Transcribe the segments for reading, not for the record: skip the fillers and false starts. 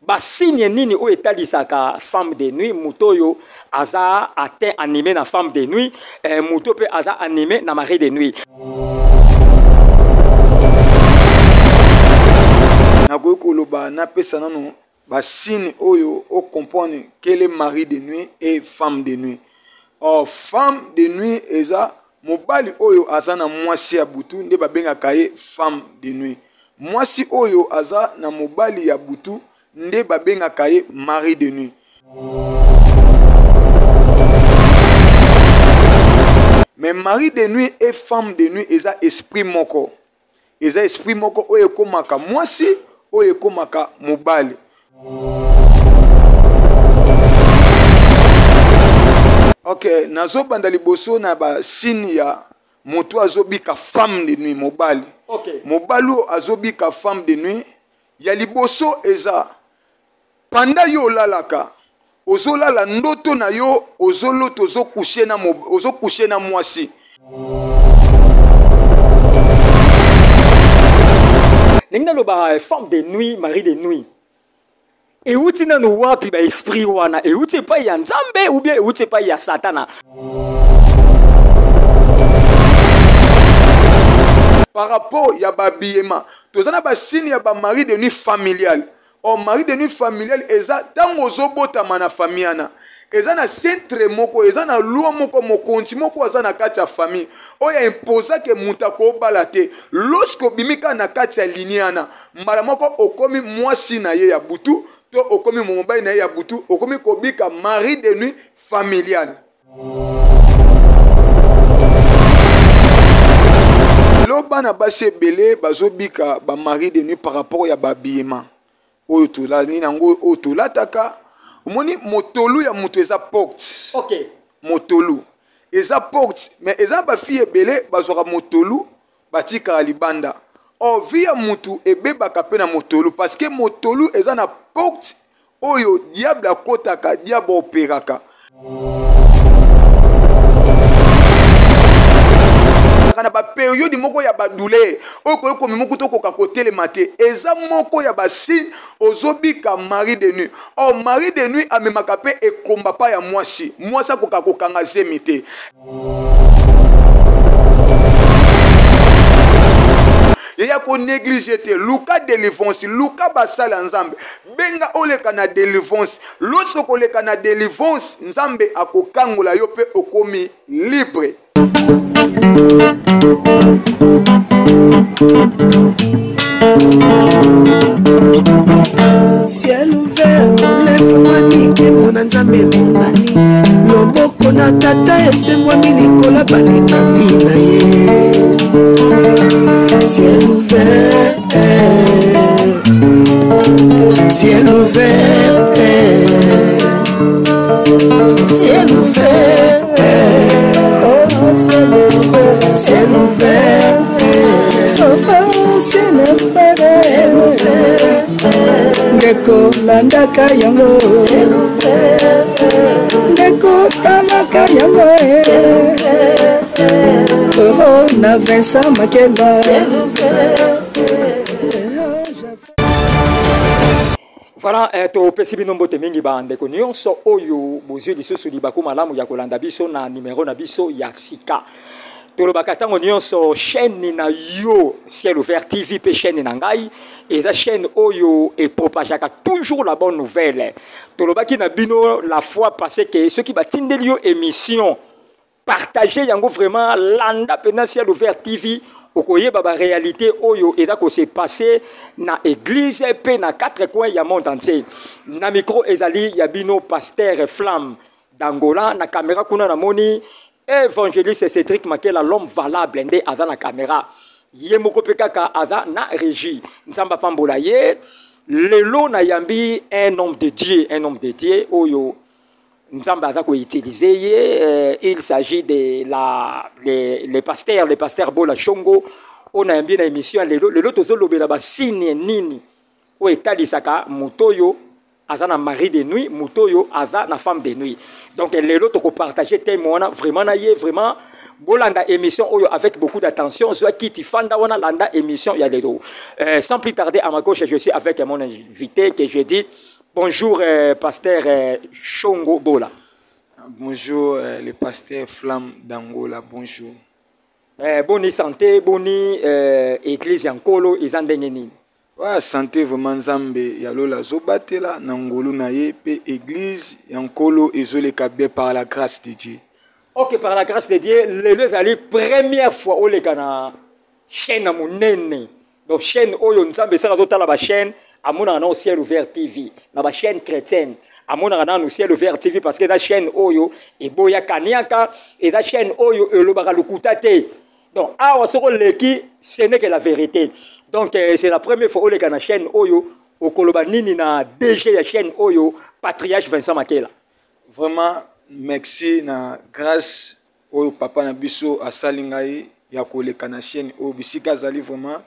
Ba signe nini oyo etalisaka femme de nuit, moto oyo aza atteint animé na femme de nuit, eh, moto pe aza animé na mari de nuit? Nakoki koloba napesa nano ba signe oyo o comprendre quel est mari de nuit et femme de nuit. Or femme de nuit eza mobali oyo aza na mwasi ya butu nde babengaka ye femme de nuit. Mwasi oyo aza na mobali ya butu nde babengaka ye mari de nuit. Mais mari de nuit et femme de nuit eza esprit moko. Eza esprit moko oyo ekomaka mwasi, oyo ekomaka mobali. Ok, nazobanda liboso na ba signe ya moto azobika femme de nuit, mobali. Okay. Mobali oyo azobika femme de nuit ya liboso eza panda yo olalaka, ozolala ndoto na yo, ozolota ozokushe na mwasi. Ndenge naloba eh, femme de nuit, mari de nuit euti nanu wapi? Ba esprit wana euti epai ya Nzambe ou bien euti epai ya Satana? Par rapport ya babillement, toza na basigne ya bamari de nuit familial. Or mari de nuit familial eza ntango ozobotama na famille wana, eza na centre moko, eza na loi moko, mokonzi moko aza na kati ya famille oyo aimposake moto akobala te. Lorsque obimi kaka na kati ya ligne wana, mbala moko okomi mwasi na ye ya butu to okomi mobali na ye ya butu, okomi kobika mari de nuit familial. Lelo bana basi ebele bazobika ba mari de nuit par rapport ya babillement oyo tolani nango, oyo tolataka. Omoni motolu ya moto eza porte. Okay. Motolu eza porte, mais eza ba fille ebele bazwaka motolu batikaka libanda. Or vie ya mutu ebebaka pe na motolu, parce que motolu eza na porte oyo diable akotaka, diable operaka. Na ba periode moko ya ba douleur oyo koki komema kutu okoka kotelema te, eza moko ya ba signe ozobika mari de nuit. Or mari de nuit amemaka pe ekomba pa ya mwasi, mwasi akoka kokanga zemi te. Yaya ko néglige te, luka délivrance, luka basali ya Nzambe, benga oleka na délivrance. Lorsque okoleka na délivrance, Nzambe akokangola yo pe okomi libre. Ciel ouvert, lefungwami, nkembo na Nzambe emonani, loboko na Tata esembwami likolo balingami na ye. Ciel ouvert, ciel ouvert, ciel ouvert, oh, ciel ouvert, ciel ouvert, oh, ciel ouvert, ciel ouvert. Ndeko landaka yango, ndeko talaka yango, oh, na Vincent Makeba. Voilà, eh, topesi bino mbote mingi bandeko nyonso oyo bozwi lisusu libaku malamu ya kolanda biso na nimero na biso ya sika. Tolobaka ntango nyonso chaîne na yo Ciel Ouvert TV pe chaîne na ngai eza chaîne oyo epropageaka toujours la bonne nouvelle. Tolobaki na bino la fois passée que soki batindeli yo émission, partager yango vraiment, landa pena Ciel Ouvert TV, okoyeba ba réalité oyo eza ko se passer na église pe na quatre coins ya monde entier. Na micro ezali ya bino Pasteur Flamme d'Angola, na caméra kuna namoni évangéliste Cédric Makela, l'homme valable nde aza na caméra, ye moko pe kaka aza na régie. Nzambe apambola ye. Lelo na yambi un homme de Dieu, un homme de Dieu oyo Nzambe aza ko utiliser ye. Il s'agit de la, les, les pasteurs, les pasteurs Bola Shongo. On a yambi na émission lelo, lelo tozo lobela ba signe nini oyo etalisaka moto oyo aza na mari de nuit, moto oyo aza na femme de nuit. Donc lelo toko partager thème wana vraiment na ye, vraiment Bolanda émission oyo avec beaucoup d'attention. Zwa kiti fanda wana landa émission ya lelo. Sans plus tarder, à ma gauche, je suis avec mon invité que je dis bonjour, pasteur Chongo Bola. Bonjour, le pasteur Flamme d'Angola, bonjour. Boni santé, boni église ya Nkolo eza ndenge nini? Ouais, santé vraiment Nzambe ya lola azobatela na ngolu na ye pe église ya Nkolo ezoleka bien par la grâce de Dieu. Ok, par la grâce de Dieu, lelo ezali première fois oleka na chaîne ya monene. Donc chaîne oyo Nzambe esala azotala ba chaîne, amonaka na Ciel Ouvert TV, na ba chaîne chrétienne. Amonaka nanu Ciel Ouvert TV parce que eza chaîne oyo eboya kaniaka, eza chaîne oyo elobaka lokuta te. Donc awa soko leki, ce n'est que la vérité. Donc c'est la première fois oleka na chaîne oyo okoloba nini na DG ya chaîne oyo Patriarche Vincent Makela. Vraiment merci na grâce oyo papa na biso asali ngai ya koleka na chaîne oyo bisika azali vraiment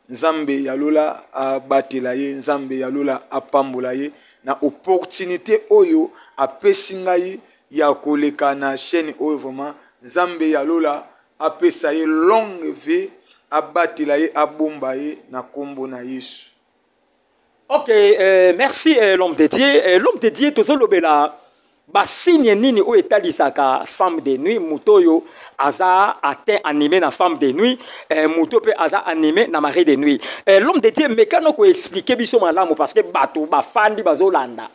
Nzambe ya lola abatela ye, Nzambe ya lola apambola ye na opportunité oyo apesi ngai ya koleka na chaîne oyo vraiment Nzambe ya lola apesa ye longue vie, abatela ye, abomba ye na kombo na Yesu. Ok, merci l'homme de Dieu. L'homme de Dieu tozolobela ba signe nini oyo etalisaka femme de nuit, moto oyo aza atteint animé na femme de nuit, moto pe aza animé na mari de nuit. L'homme de Dieu mekano ko expliquer biso malamu parce que bato bafandi bazolanda.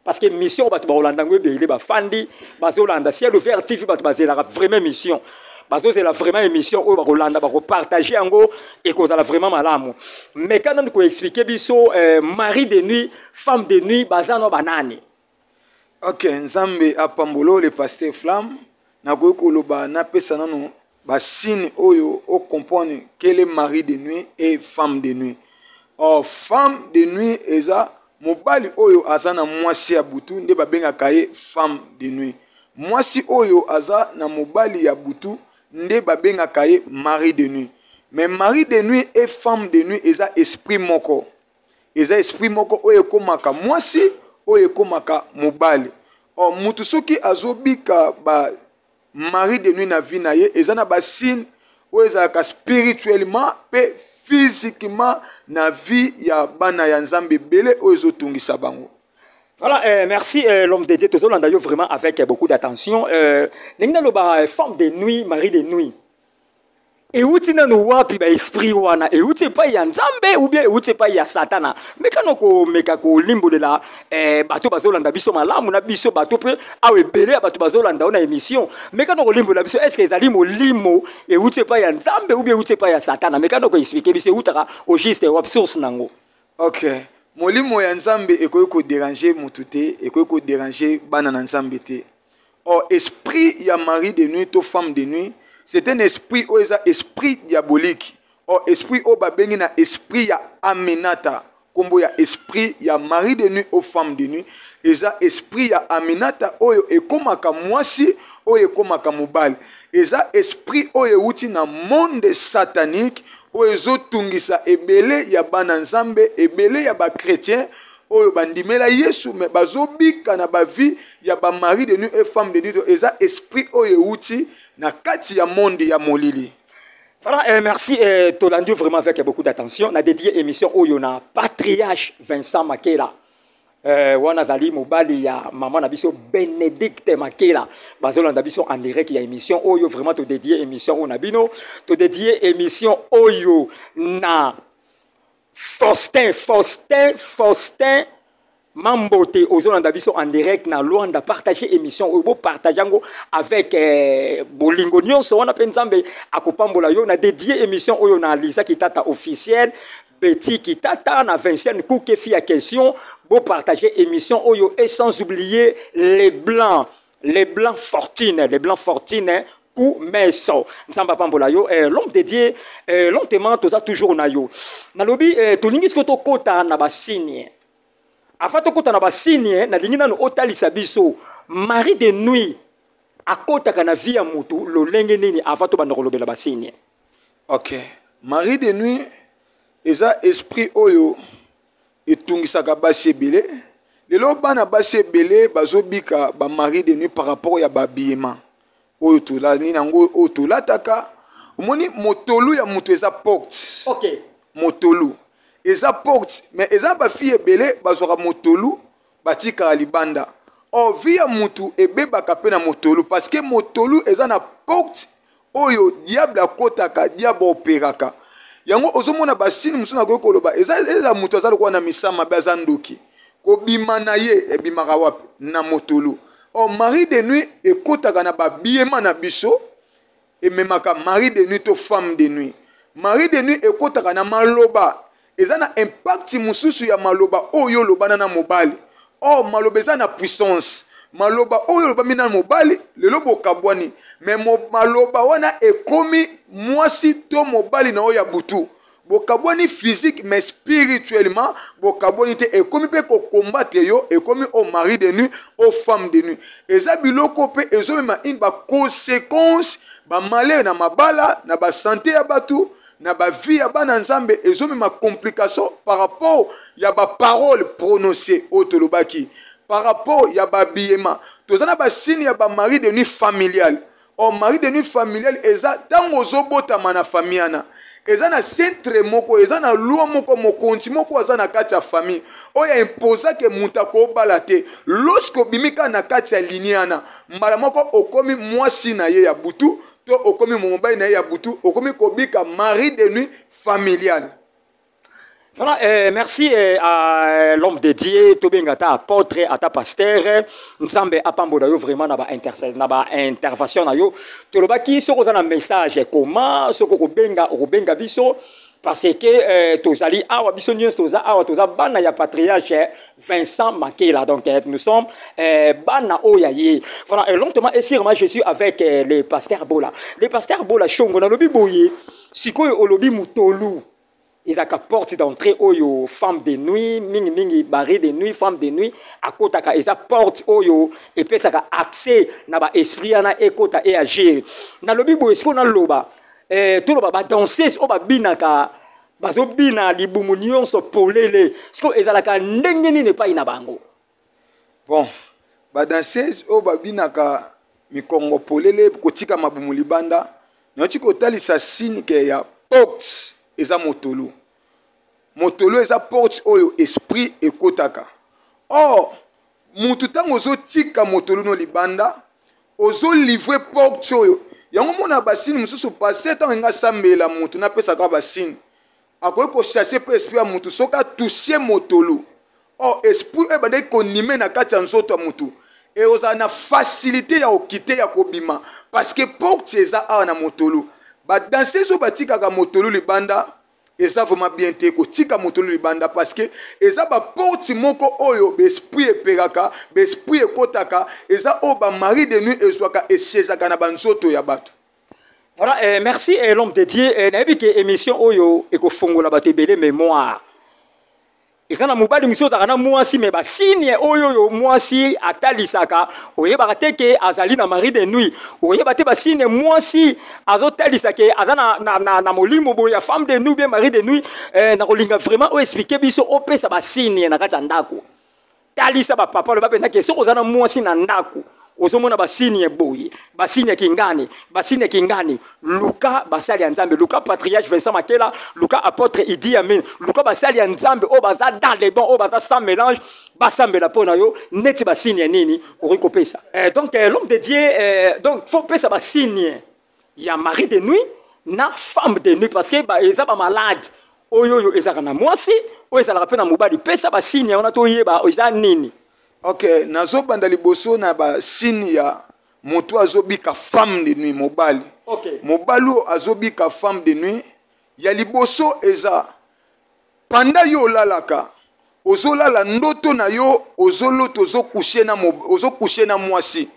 Parce que mission bato bakolanda ngo ebele bafandi bazolanda Ciel Ouvert TV, bato bazelaka vraiment mission. Bazozela vraiment émission oyo bakolanda, bakopartage yango ekozala vraiment malamu. Mekano ko expliquer biso mari de nuit, femme de nuit baza no banani. Ok, Nzambe apambolo le pasteur Flamme, nakoki koloba napesa nano ba signe oyo o comprendre quel est mari de nuit et femme de nuit. Or femme de nuit eza mobali oyo aza na mwasi ya butu nde babengaka ye femme de nuit. Mwasi oyo aza na mobali ya butu nde babengaka ye mari de nuit. Mais mari de nuit et femme de nuit eza esprit moko. Eza esprit moko oyo ekomaka mwasi, oyo ekomaka mobali. Or mutu soki azobika ba mari de nuit na vie na ye, eza na ba signe oyo ezalaka spirituellement pe physiquement na vie ya bana ya Nzambe ebele oyo ezotungisa bango. Voilà, merci l'homme de Dieu. Tozolanda yo vraiment avec beaucoup d'attention. Ndenge naloba femme de nuit, mari de nuit. Euti nanu wapi ba esprit wana? Euti epai ya Nzambe ou bien euti epai ya Satana? Mekano komeka kolimbolela bato bazolanda biso malamu na biso bato pe awa ebele ya bato bazolanda na émission. Mekano kolimbolela biso, est-ce que ezali molimo euti epai ya Nzambe ou bien euti epai ya Satana? Mekano koexpliquer biso eutaka au juste wapi source nango. Ok, molimo ya Nzambe ekoki kodéranger motu te, ekoki kodéranger bana na Nzambe te. Or esprit ya mari de nuit to femme de nuit, c'est un esprit oyo eza esprit diabolique. Or esprit oyo babengi na esprit ya Aminata, kombo ya esprit ya mari de nuit ou femme de nuit, eza esprit ya Aminata oyo ekomaka mwasi, oyo ekomaka mobali. Eza esprit oyo euti na monde satanique oyo ezotungisa ebele ya bana Nzambe, ebele ya ba chrétien oyo bandimela Yesu mais bazobika na ba vie ya ba mari de nuit et femme de nuit. Eza esprit oyo euti na kati ya monde ya molili. Voilà, merci Tolandi vraiment avec beaucoup d'attention. Na dédié émission oyo na Patriarche Vincent Makela. Wana zali mobali ya mama na biso Bénédicte Makela. Bazolanda biso en direct ya émission oyo vraiment to dédié émission oyo na bino, to dédié émission oyo na Faustin, Faustin, Faustin Mambote ozolanda biso en direct na Luanda. Partager émission oyo, bo partager yango avec bolingo nyonso wana pe Nzambe akopambola yo. Na dédié émission oyo na Lisa Kitata officiel, Betty Kitata na Vincent Kouke fi ya question. Bo partager émission oyo et sans oublier les blancs, les blancs fortune, les blancs fortune, hein, Koumeso. Nzamba pambola yo, l'homme de Dieu, lentement toza toujours na yo. Nalobi tolingi soki tokota na ba signe. Avant tokota na ba signe, nalingi nanu otalisa biso mari de nuit akotaka na vie ya mutu lolenge nini avant tobanda kolobela ba signe. Ok, mari de nuit eza esprit oyo etungisaka basi ebele. Lelo bana basi ebele bazobika ba mari de nuit par rapport ya ba habillement. Oyo tolani yango, oyo tolataka, omoni motolu ya moto eza porte. Motolu eza porte, mais eza bafille ebele bazwaka motolu, batikaka libanda. Or vie ya mutu ebebaka mpe na motolu, parce que motolu eza na porte oyo diable akotaka, diable operaka yango. Ozomona basigne mosusu nakoki koloba, eza moto aza lokola na misala mabe, aza ndoki, kobima na ye ebimaka wapi? Na motolu. Or mari de nuit ekotaka na babiema na biso, ememaka mari de nuit to femme de nuit. Mari de nuit ekotaka na maloba, eza na impact mosusu ya maloba oyo olobana na mobali. Or maloba eza na puissance. Maloba oyo olobami na mobali lelo, bokabwani, mais maloba wana ekomi mwasi to mobali na oyo ya butu. Bokabwani physique, mais spirituellement bokabwani te. Ekomi mpe kocombattre yo, ekomi o mari de nuit, o femme de nuit. Eza biloko mpe ezomema une baconséquence, bamalheur na mabala, na basanté ya bato, na bavie ya bana Nzambe. Ezomema complication par rapport ya baparole prononcé oyo tolobaki, par rapport ya bahabillement. Toza na basigne ya bamari de nuit familiale. Or mari de nuit familiale eza ntango ozobotama na famille wana, eza na centre moko, eza na loi moko, mokonzi moko aza na kati ya famille oyo aimposake moto akobala te. Lorsque obimi kaka na kati ya ligne wana, mbala moko okomi mwasi na ye ya butu to okomi mobali na ye ya butu, okomi kobika mari de nuit familiale. Voilà, merci à l'homme de Dieu, tobenga ata apôtre, ata pasteur, Nzambe apambola yo vraiment na ba na ba intervention na yo. Tolobaki soko za na message comment soko kobenga, okobenga biso, parce que tozali awa, biso nyonso toza awa, toza bana ya patriarche Vincent Makela. Donc nous sommes bana oyo ye. Voilà, et lentement et sûrement je suis avec le pasteur Bola. Le pasteur Bola Shongo, nalobi boye, sikoyo olobi mutolu ezalaka porte d'entrée oyo femme de nuit, mingimingi mari de nuit, femme de nuit akotaka, eza porte oyo epesaka accès na baesprit wana ekota e agir. Nalobi boye, sikoyo naloba, toloba badanseuse oyo babinaka, bazobina libumu nyonso polele, sikoyo ezalaka ndenge nini epai na bango? Bon, badanseuse oyo babinaka mikongo polele, kotika mabumu libanda, nauti kotalisa signe ke ya porte eza motolu. Motolu eza porte oyo esprit ekotaka. Or mutu ntango ozotika motolu no libanda, ozolivre porte oyo. Yango mona basigne mosusu, parce ntango enga asambela mutu, napesaka basigne, akoki kochasser mpe esprit ya mutu soki atouche motolu. Or esprit oyo ebandaki konime na kati ya nzoto ya mutu, ekozala na facilité ya kokite, ya kobima, parce que porte eza awa na motolu. Badanseuse oyo batikaka motolu libanda, eza vraiment bien te kotika motolu libanda, parce que eza baporte moko oyo baesprit epekaka, baesprit ekotaka, eza oyo bamari de nuit ezwaka, esiégeaka na banzoto ya bato. Voilà, merci l'homme de Dieu. Nayebi ke émission oyo ekofongola bato ebele mémoire. Eza na mobali mosusu ozalaka na mwasi, mais basigne oyo oyo mwasi atalisaka, oyebaka te ke azali na mari de nuit. Oyeba te basigne mwasi azotalisa ke aza na molimo boye ya femme de nuit, bien mari de nuit. Na kolinga vraiment oyo explique biso, opesa basigne na kati ya ndako. Talisa bapapa, loba mpenza ke soki oza na mwasi na ndako, ozomona basigne boye, basigne kingani, basigne kingani, luka basali ya Nzambe, luka patriarche Vincent Makela, luka apôtre Idi Amin, luka basali ya Nzambe oyo baza dans les bons, oyo baza sans mélange, basambela mpo na yo. Neti basigne nini okoki kopesa? Donc l'homme de Dieu, donc faut pesa basigne ya mari de nuit na femme de nuit, parce que ba, eza bamalade oyo oyo ezalaka na mwasi, oyo ezalaka mpe na mobali. Pesa basigne wana toyeba eza nini. Ok, nazobanda liboso na basigne ya moto azobika femme de nuit, mobali. Mobali oyo azobika femme de nuit, ya liboso eza panda yo olalaka, ozolala ndoto na yo, ozolota ozocoucher na mwasi.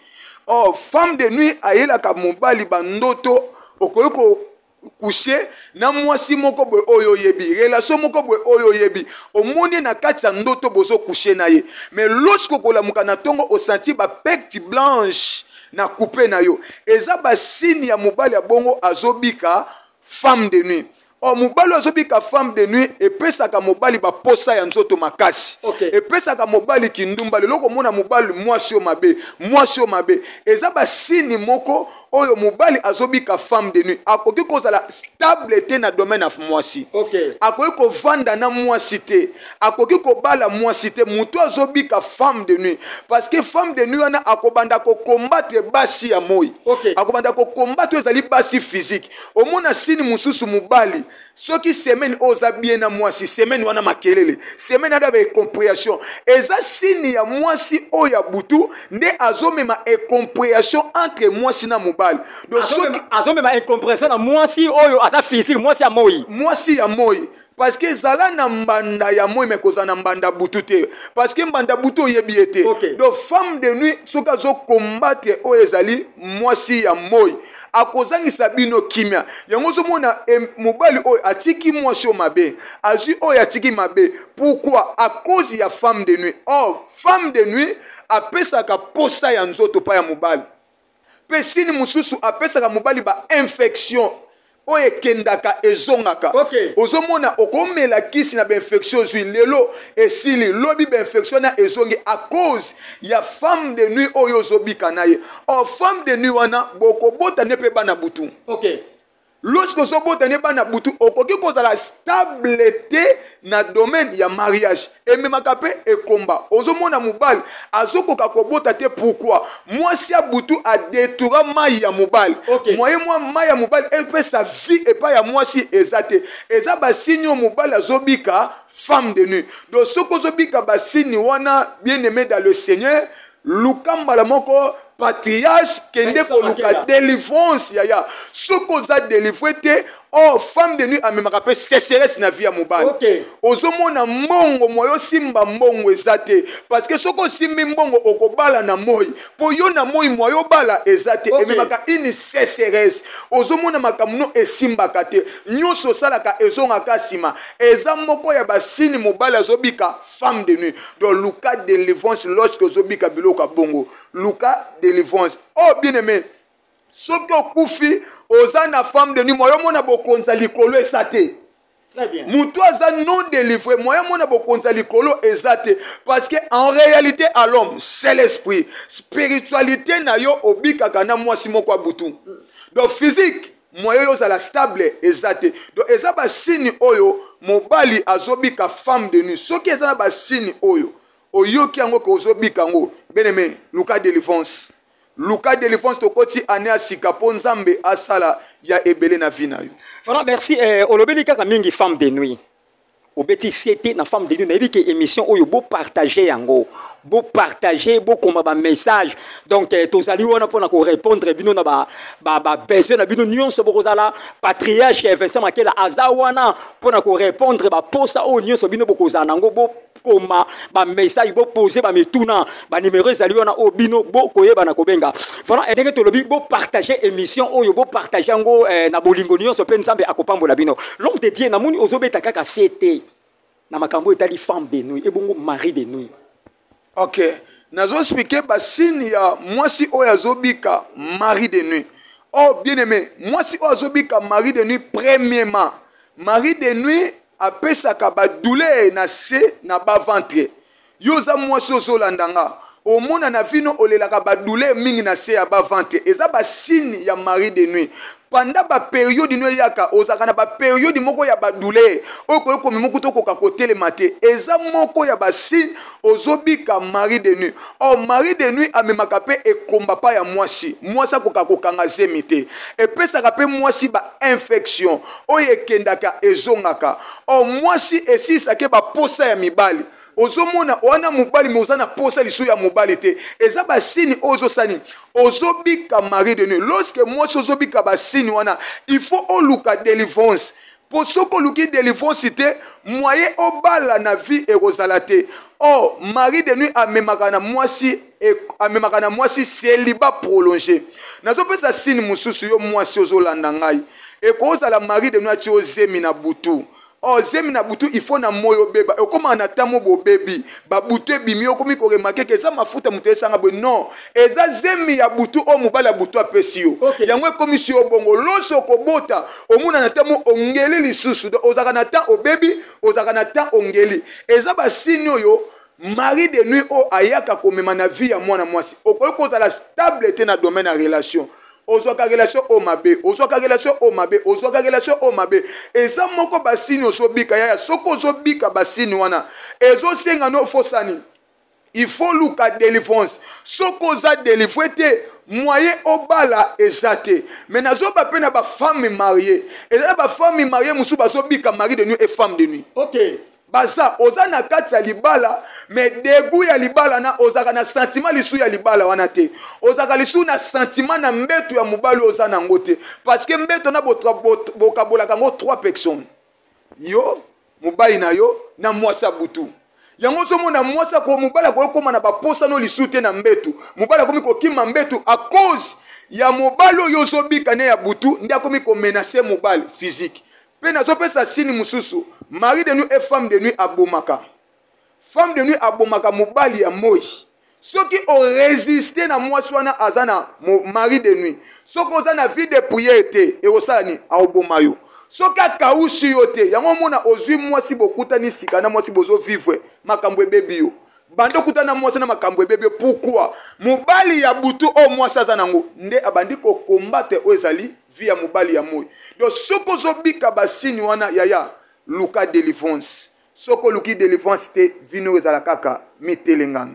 Or femme de nuit ayelaka mobali bandoto, okoki kocoucher na mwasi moko boye oyo oyebi, relation moko boye oyo oyebi, omoni na kati ya ndoto bozocoucher na ye. Mais lorsque okolamuka na ntongo, osentir bapecte blanche na coupe na yo, eza basigne ya mobali ya bongo azobika femme de nuit. Or mobali oyo azobika femme de nuit, epesaka mobali baposa ya nzoto makasi. Epesaka mobali kindumba. Lelo komona mobali, mwasi oyo mabe, mwasi oyo mabe, eza basigne moko. Oyo mobali azobika femme de nuit akoki kozala stable te na domaine ya mwasi. Akoki kovanda na mwasi te, akoki kobala mwasi te, moto azobika femme de nuit, parce que femme de nuit wana akobanda kokombatre basi ya moi. Akobanda kokombatre ezali basi physique. Omona sini mosusu, mobali soki semaine oyo oza bien na mwasi, semaine wana makelele, semaine wana ba incompréhension. Eza signe ya mwasi oyo ya butu nde azomema incompréhension entre mwasi na mobali. Donc soki azomema incompréhension na mwasi oyo aza physique, mwasi ya moi, mwasi ya moi, parce que ezala na mbanda ya moi, me kozala na mbanda butu te, parce que mbanda butu oyebi ye te. Donc femme de nuit soki azokombatre oyo ezali mwasi ya moi, akozangisa bino kimia. Yango ozomona mobali oyo atiki mwasi oyo mabe, azwi oyo atiki mabe. Pourquoi? À cause ya femme de nuit. Or femme de nuit apesaka posa ya nzoto pa ya mobali, mpe sini mosusu apesaka mobali ba infection oyo ekendaka ezongaka. Ozomona okomela kisi na bainfection, ozwi lelo esili, lobi bainfection na ezongi, à cause ya femme de nuit oyo ozobika na ye. Or femme de nuit wana bokobota nde mpe bana butu. Lorsque ozobota nde bana butu, okoki kozala stable te na domaine ya mariage. Ememaka mpe ekomba. Ozomona mobali azokoka kobota te. Pourquoi? Mwasi ya butu adetoura mai ya mobali. Moye mwa mai ya mobali epesa vie epai ya mwasi eza te. Eza basini oyo mobali azobika femme de nuit. Donc soki ozobika basini wana, bien aimé dans le Seigneur, luka mbala moko patriarche, kende koluka délivrance. Yaya, soki oza délivré te, or femme de nuit amemaka mpe sécheresse na vie ya mobali. Ozomona mbongo, moyo osimba mbongo eza te, parce que soki osimbi mbongo okobala na moi, mpo yo na moi moyo obala eza te. Ememaka une sécheresse. Ozomona makambo no esimbaka te, nyonso osalaka ezongaka nsima. Eza moko ya basini mobali azobika femme de nuit. Donc luka délivrance lorsque ozobika biloko ya bongo, luka délivrance. Oh bien aimé, soki okufi oza na femme de nuit, moyo omona bokonzi ya likolo eza te. Moto aza non délivré, moyen mona bokonzi ya likolo eza te, parce que en réalité à l'homme c'est l'esprit, spiritualité na yo obikaka na mwasi moko ya butu. Donc physique moyen oyo ozala stable eza te. Donc eza basini oyo mobali azobika femme de nuit. Soki eza na basini oyo oyoki yango ke ozobika yango, bien-aimé, luka délivrance, luka délivrance. Tokoti ane ya sika mpo Nzambe asala ya ebele na vie na yo. Voilà, merci. Olobeli kaka mingi femme de nuit, obeti sete na femme de nuit. Nayebi ke émission oyo bopartage yango, bopartage, bokoma bamessage. Donc tozali wana mpona korépondre bino na babesoin na bino nyonso. Bokozala patriarche Vincent Makela aza wana mpona korépondre baposa oyo nyonso bino bokozala nango. Bokoma bamessage, bopose bamituna, banimero ezali wana oyo bino bokoyeba na kobenga. Voilà, ndenge tolobi, bopartage émission oyo, bopartage yango na bolingo nyonso, mpe Nzambe akopambola bino. L'homme de Dieu, namoni ozobeta kaka sete na makambo etali femme de nuit. Ebongo mari de nuit? Ok, nazoexpliquer basini ya mwasi oyo azobika mari de nuit. Oh bien aimé, mwasi oyo azobika mari de nuit, premièrement mari de nuit apesaka badouleur na se na baventre. Yo oza mwasi ozolanda nga, omona na vino olelaka badouleur mingi na se ya baventre, eza basini ya mari de nuit. Pendant baperiode no eyaka, ozalaka na baperiode moko ya badouleur oyo koki komema kuta okoka kotelema te. Eza moko ya basine ozobika mari de nuit. Or mari de nuit amemaka mpe ekomba pa ya mwasi. Mwasi akoka kokanga zemi te. Epesaka mpe mwasi bainfection oyo ekendaka ezongaka. Or mwasi esilisaka baposa ya mibali. Ozomona wana mobali, me oza na posa lisusu ya mobali te. Eza basini oyo ozosala nini? Ozobika mari de nuit. Lorsque mwasi ozobika basini wana, il faut oluka délivrance, mpo soki oluki délivrance te, moyen obala na vie ekozala te. Or mari de nuit amemaka na mwasi, amemaka na mwasi célibat prolongé. Nazopesa sini mosusu, yo mwasi ozolanda ngai, ekozala mari de nuit atie ozemi na butu. Or zemi na butu, il faut na moi obeba, ekomaka na ntango bobebi babutu ebimi, okomi koremarquer ke eza mafuta moto esanga boye. Non, eza zemi ya butu oyo mobali ya butu apesi yo. Yango ekomisi yo bongo. Loso okobota, omona na ntango ongeli lisusu. Donc ozalaka na temps obebi, ozalaka na temps ongeli. Eza basini oyo mari de nuit oyo ayaka komema na vie ya mwana mwasi. Okoki kozala stable te na domaine ya relation. Ozwaka relation oyo mabe, ozwaka relation oyo mabe, ozwaka relation oyo mabe. Eza moko basini ozobika, yaya. Soki ozobika basini wana, ezosenga no fosani. Il faut luka délivrance. Soki oza délivré te, moyen obala eza te. Mais nazoba mpe na bafemme mariée. Eza na bafemme mariée mosusu bazobika mari de nuit et femme de nuit. Baza, oza na kati ya libala, mais dégoût ya libala na ozalaka na sentiment lisu ya libala wana te. Ozalaka lisu na sentiment na mbeto ya mobali oza nango te. Parce que mbeto na bokabolaka yango 3 personnes. Yo, mobali na yo, na mwasi ya butu. Yango ozomona mwasi ako, mobali akoki kokoma na baposa no lisu te na mbeto. Mobali akomi kokima mbeto à cause ya mobali oyo ozobika ne ya butu, nde akomi komenacer mobali physique. Pe nazopesa signe mosusu, mari de nuit et femme de nuit abomaka. Femme de nuit abomaka mobali ya moi. Soki o résister na mwasi wana aza na mari de nuit, soki oza na vie de prière te, ekosala nini? Aoboma yo. Soki akausi yo te, yango omona ozwi mwasi bokutani sika na mwasi bozovivre, makambo ebebi yo. Banda okutana na mwasi na makambo ebebi yo. Pourquoi? Mobali ya butu oyo mwasi aza nango nde abandi kokombatre oyo ezali vie ya mobali ya moi. Donc soki ozobika basini wana, yaya, luka délivrance. Soki oluki délivrance te, vino ezala kaka mitelengano.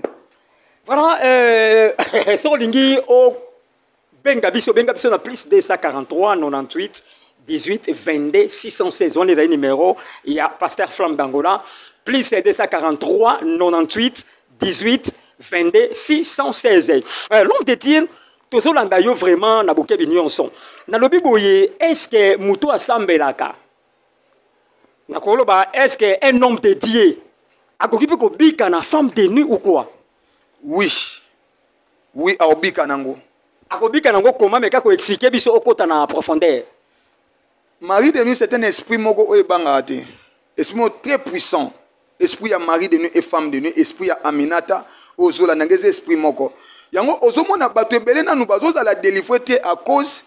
Voilà, soki olingi obenga biso, obenga biso na plus 243 98 18 22 616. Wana ezali numéro ya Pasteur Flamme d'Angola, plus 243 98 18 22 616. L'homme de Dieu, tozolanda yo vraiment na bokebi nyonso. Nalobi boye, est-ce que moto asambelaka, nakoloba, est-ce que un homme de Dieu akoki mpe kobika na femme de nuit ou quoi? Oui, oui, aobika nango. Akobika nango comment? Mais kaka koexpliquer biso, okota na profondeur. Mari de nuit, c'est un esprit moko oyo ebangaka te, esprit moko très puissant. Esprit ya mari de nuit et femme de nuit, esprit ya Aminata ozolanda nge, eza esprit moko. Yango ozomona bato ebele nanu bazozala délivré te, à cause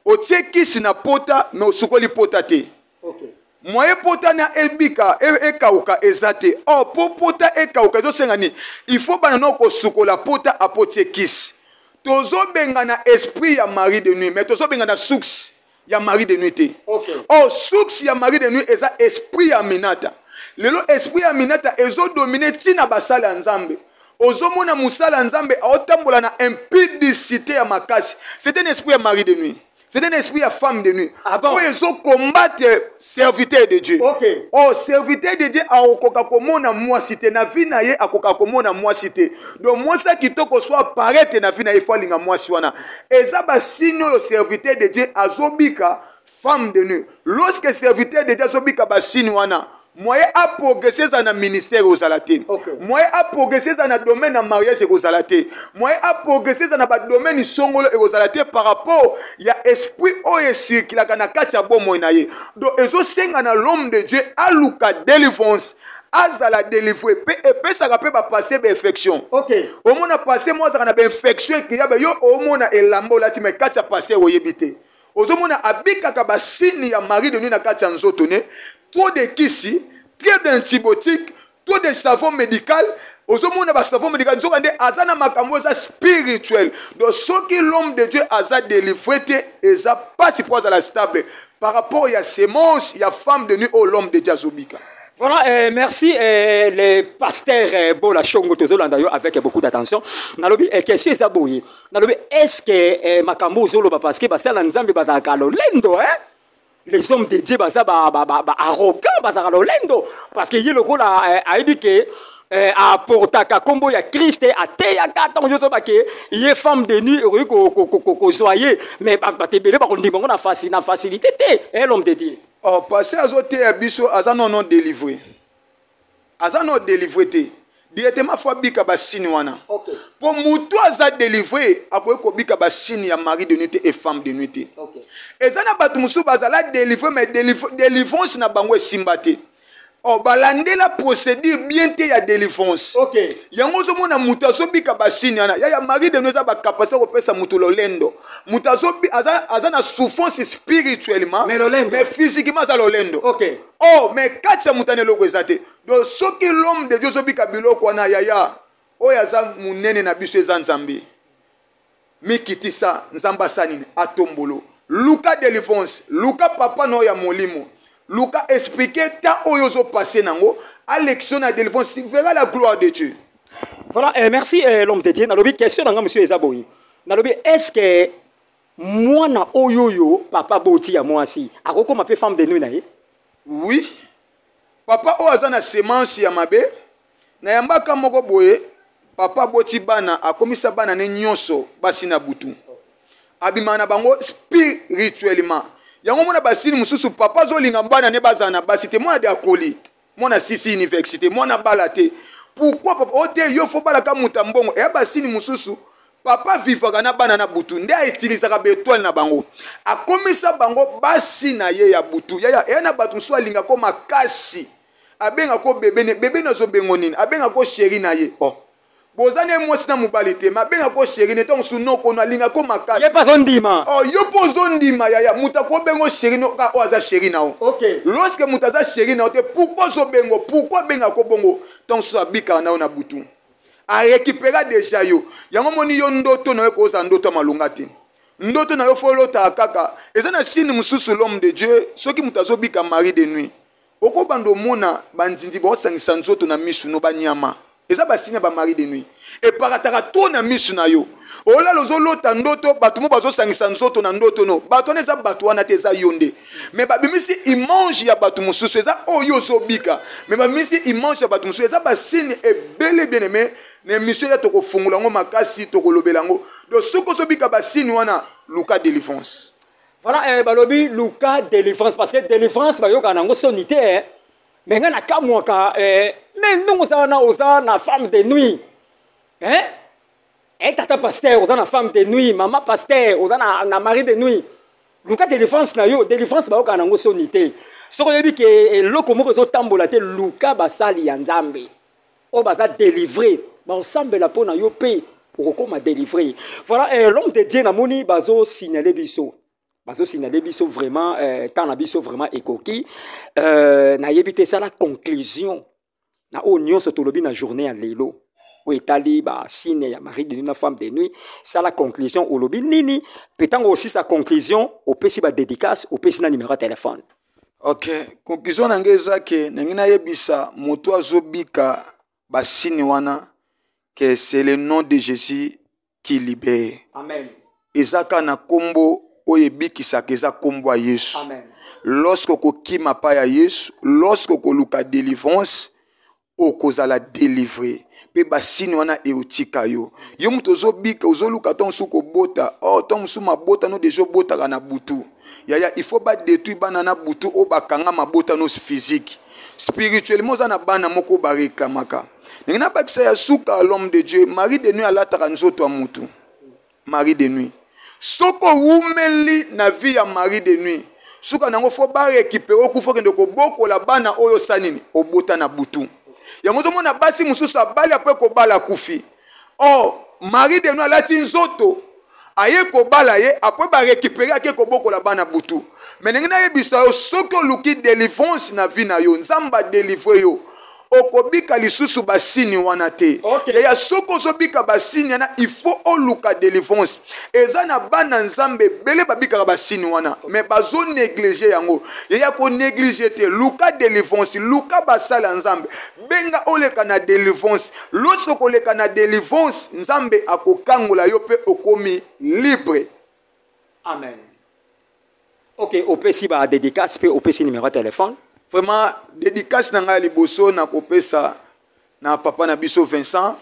otie kisi na pota, mais osukoli pota te. Moyen pota na ebika ekauka eza te. Or po pota ekauka, ezosenga nini? Il faut bana no kosukola pota apo tie kisi. Tozobenga esprit ya mari de nuit, mais tozobenga na source ya mari de nuit te. Or source ya mari de nuit eza esprit ya Aminata. Lelo esprit ya Aminata ezodomine ntina basala ya Nzambe. Ozomona mosala ya Nzambe aotambola na impudicité ya makasi. C'est un esprit ya mari de nuit, c'est un esprit ya femme de nuit. Ah bon? Oyo ezocombattre serviteur de Dieu. Oh, serviteur de Dieu akokoka komona mwasi te na vie na ye, akoka komona mwasi te. Donc mwasi ya kitoko so apparaître na vie na ye, faut alinga mwasi wana. Eza basigne oyo serviteur de Dieu azobika femme de nuit. Lorsque serviteur de Dieu azobika basigne wana, moyen aprogresser eza na ministère ozala te. Moyen aprogresser eza na domaine na mariage ekozala te. Moyen aprogresser eza na badomaine songolo ekozala te, par rapport ya esprit oyo ecirculaka na kati ya bomoi na ye. Donc ezosenga na l'homme de Dieu aluka délivrance, azala délivré. Mpe epesaka mpe bapaster bainfection. Omona pasteur mo azalaka na bainfection ekeyaba yo, omona elamba olati, mais kati ya pasteur oyebi te. Ozomona abikaka basigne ya mari de nuit na kati ya nzoto ne, trop de kisi, trop d'antibiotique, trop de savon médical. Ozomona basavon médical, nzoka nde aza na makambo eza spirituel. Donc soki l'homme de Dieu aza délivré te, eza pasi po azala stable par rapport ya semence ya femme de nuit oyo l'homme de Dieu azobika. Voilà, merci les pasteurs Bola Shongo, tozolanda yo avec beaucoup d'attention. Nalobi question eza boye. Nalobi, est-ce que makambo ozoloba, parce que basala Nzambe bazalaka lolendo, hein? Les hommes de Dieu baza ba arrogant, bazalaka lolendo, parce que ye lokola ayebi ke aportaka kombo ya Christ, ateyaka ntango nyonso bake ye femme de nuit ekoki kozwa ye, mais bato ebele bakondima yango na facilité te, hein, l'homme de Dieu? Oh, pasteur azoteya biso, aza non délivré, aza non délivré te. Directement faut abika basigne wana. Po motu aza délivré akoki kobika basigne ya mari de nuit te et femme de nuit te. Eza na bato mosusu bazala délivré, mais délivrance na bango esimba te. Oh, balandela procédure bien te ya délivrance. Yango ozomona moto azobika basigne wana ya mari de nuit, eza bacapacité kopesa moto lolendo. Moto aza na souffrance spirituellement, Mais lolendo. mais physiquement aza lolendo. Oh, mais kati ya moto ana eloko eza te. Donc soki l'homme de Dieu ozobika biloko wana, yaya, oyo aza monene na biso eza Nzambe. Mikitisa, Nzambe asala nini? Atombolo. Luka delivrance, luka papa na yo ya molimo, luka expliquer temps oyo ozo passer nango, alekisa yo na delivrance, tu verras la gloire de Dieu. Voilà, merci l'homme de Dieu. Nalobi question na nga monsieur eza boye. Nalobi est-ce que mwana oyo oyo papa boti ya mwasi akokoma pe femme de nuit na ye? Oui. Papa oyo aza na semence ya mabe, na yambaka moko boye, papa aboti bana, akomisa bana ne nyonso basi na butu. Abimaka na bango spirituellement. Yango mona basini mosusu papa azolinga bana ne bazala na basi te, mwana de akoli, mwana sisi université, mwana bala te. Pourquoi papa o te yo fo balaka moto ya mbongo? Eya basini mosusu papa vivaka na bana na butu nde autilisaka ba étoile na bango, akomisa bango basi na ye ya butu. Yaya, eya na bato mosusu alingaka ko makasi, abengaka ko bebe ne, bebe ne azobengo nini? Abengaka ko chéri na ye. Oh, boza ne mwasi na mobali te, mais abengaka ko chéri ne, ntango mosusu noko no alingaka ko makasi. Ye mpe azondima. Oh, yo mpe ozondima yaya, moto akobengo chéri no kaka oyo aza chéri na yo. Okay. Lorsque moto aza chéri na yo te, pourquoi ozobengo? Pourquoi abengaka ko bongo? Ntango mosusu abikaka na yo na butu, a récupéra déjà yo. Yango moni yo ndoto na yo ekozala ndoto ya malonga te. Ndoto na yo fo olotaka kaka. Eza na signe mosusu l'homme de Dieu, soki moto azobika mari de nuit, okobanda omona banzinzi baosangisa nzoto na misu no banyama. Eza ba signe ya ba mari de nuit. Eparataka trop na misu na yo. Olala ozolota ndoto, bato mo bazosangisa nzoto na ndoto no. Bato wana eza bato wana te, eza yo nde. Mais babimisi image ya bato mosusu, eza oyo ozobika. Mais babimisi image ya bato mosusu, eza ba signe ebele bien aimé. Na émission ya tokofungola yango makasi, tokolobela yango. Donc soki ozobika ba signe wana, luka délivrance. Voilà, balobi luka délivrance parce que délivrance bayokaka nango soni te, eh. Mais nga nakamwaka, mais ndongo oza wana, oza na femme de nuit. Hein? Eh, tata pasteur, oza na femme de nuit, mama pasteur, oza na mari de nuit. Luka délivrance na yo, délivrance bayokaka nango soni te. Soki oyebi ke eloko moko ezotambola te, luka basali ya Nzambe oyo baza délivré, baosambela mpo na yo mpe okokoma délivré. Voilà, l'homme de Dieu namoni bazo signaler biso. Bazo signaler biso vraiment, temps na biso vraiment ekoki. Nayebi te sala conclusion na oyo nyonso tolobi na journée ya lelo. Oyo etali ba signe ya mari de nuit na femme de nuit, sala conclusion olobi nini? Pe tango aussi sa conclusion, opesi ba dédicace, opesi na numéro ya téléphone. Ok, conclusion na ngai eza ke nangi nayebisa moto azobika ba signe wana que c'est le nom de Jésus qui libère. Amen. Eza kaka na kombo oyo ebikisaka, eza kombo ya Yesu. Amen. Lorsque okokima pa ya Yesu, lorsque okoluka délivrance, okozala délivré. Pe ba signe wana eotika yo. Yo moto ozobika, ozoluka ntango mosusu kobota. Oh, ntango mosusu mabota no deja obotaka na butu. Yaya, il faut ba détruire bana na butu oyo bakanga mabota no physique. Spirituellement, oza na bana moko ba réclamaka. Ndenge nabakisa ya suka, l'homme de Dieu, mari de nuit alataka nzoto ya mutu. Mari de nuit. Soko wumeli na vie ya mari de nuit, suka nango fo ba récupérer okufa okende kobokola bana oyo osala nini? Obota na butu. Yango ozomona basi mosusu abali apres kobala akufi. Or, mari de nuit alati nzoto, aye kobala ye, apres ba récupérer ake kobokola bana butu. Mais ndenge nayebisa yo, soki oluki délivrance na vie na yo, Nzambe a délivrer yo, okobika lisusu ba signe wana te. Okay. Yaya, soki ozobika ba signe wana, il faut oluka délivrance. Eza na bana Nzambe ebele babikaka ba signe wana, mais bazo négliger yango. Yaya, ko négliger te, luka délivrance, luka basala ya Nzambe. Benga oleka na délivrance. Lorsque okoleka na délivrance, Nzambe akokangola yo pe okomi libre. Amen. Ok, opesi ba dédicace pe opesi numéro ya téléphone. Vraiment dédicace na ngai liboso na kopesa na papa na biso Vincent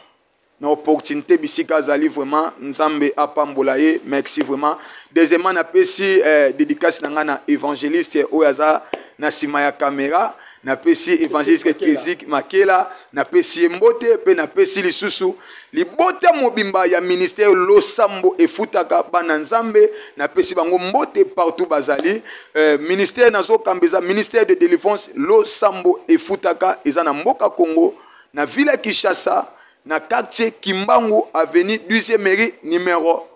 na opportunité bisika azali, vraiment Nzambe apambola ye, merci vraiment. Deuxièmement napesi dédicace na ngai na évangéliste oyo aza na sima ya caméra, napesi évangéliste Trizik Makela, napesi ye mbote pe napesi lisusu libota mobimba ya ministère Losambo efutaka bana Nzambe, napesi bango mbote partout bazali. Ministère nazokamba eza ministère de délivrance Losambo efutaka, eza na mboka Congo, na ville ya Kinshasa, na quartier Kimbangu, avenue 12e mairie numéro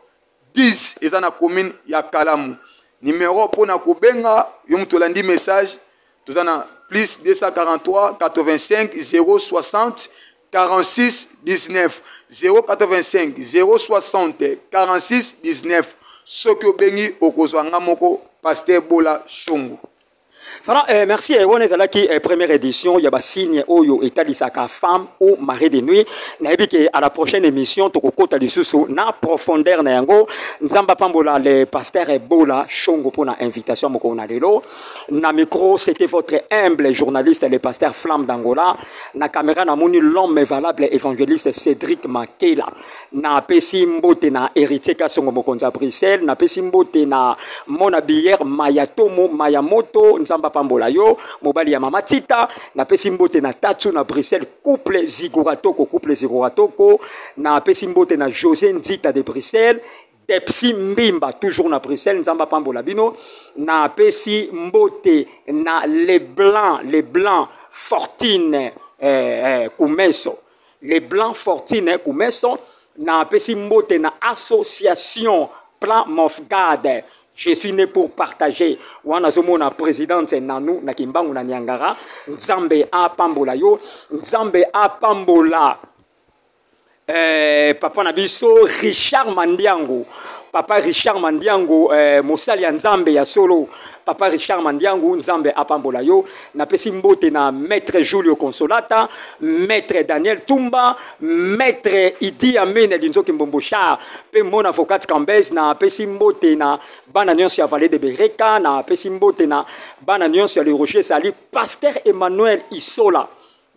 10, eza na commune ya Kalamu. Numéro mpona kobenga yo moto olandi message, toza na plus 243 85 060 46 19. 085 060 46 19. Soki obengi, okozwa nga moko, pasteur Bola Shongo. Voilà, merci. Wana ezalaki première édition ya basigne oyo etalisaka femme ou mari de nuit. Nayebi ke à la prochaine émission tokokota lisusu na profondeur na yango. Nzambe apambola le pasteur Ebola Shongo mpona invitation mokolo na lelo. Na micro, c'était votre humble journaliste, le pasteur Flamme d'Angola. Na caméra, namoni l'homme valable, évangéliste Cédric Makela. Napesi mbote na Héritier Kasongo, mokonzi ya Bruxelles. Napesi mbote na mona bière Mayatomo Mayamoto, Nzambe apambola yo, mobali ya mama Tita. Napesi mbote na Tatsu na Bruxelles, couple Ziguratoko, couple Ziguratoko. Napesi mbote na José Nzita de Bruxelles, Depsi Mbimba toujours na Bruxelles, Nzambe apambola bino. Napesi mbote na Les Blancs, Les Blancs Fortine Kumeso, Les Blancs Fortine Kumeso. Napesi mbote na association Plan Mofgad, je suis né pour partager. Wana azomona présidente nanu na Kimbangu na Niangara. Nzambe apambola yo, Nzambe apambola papa na biso Richard Mandiango, papa Richard Mandiango, mosali ya Nzambe ya solo, papa Richard Mandiango, Nzambe apambola yo. Napesi mbote na maître Julio Consolata, maître Daniel Tumba, maître Idi Amin Linzoki Mbombo Char mpe mon avocat Cambez. Napesi mbote na bana nyonso ya Vallée de Bereka. Napesi mbote na bana nyonso ya Le Rocher Sali, pasteur Emmanuel Isola,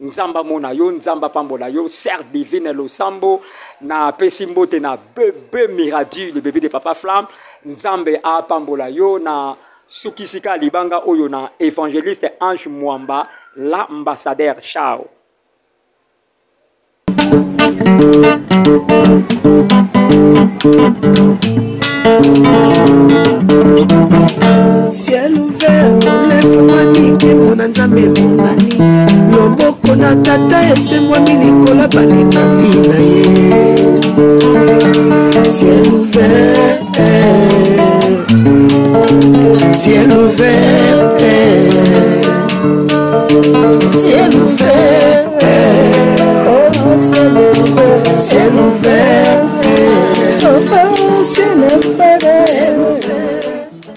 Nzambe amona yo, Nzambe apambola yo. Sœur Divine Losambo. Napesi mbote na bebe Miradi, le bébé de papa Flamme, Nzambe apambola yo. Na sukisika libanga oyo na évangéliste Ange Mwamba, l'ambassadeur. Ciao. Ciel ouvert olefungwami, nkembo na Nzambe ebongani, loboko na tata esembwami likolo balekami na ye. Ciel ouvert, ciel ouvert.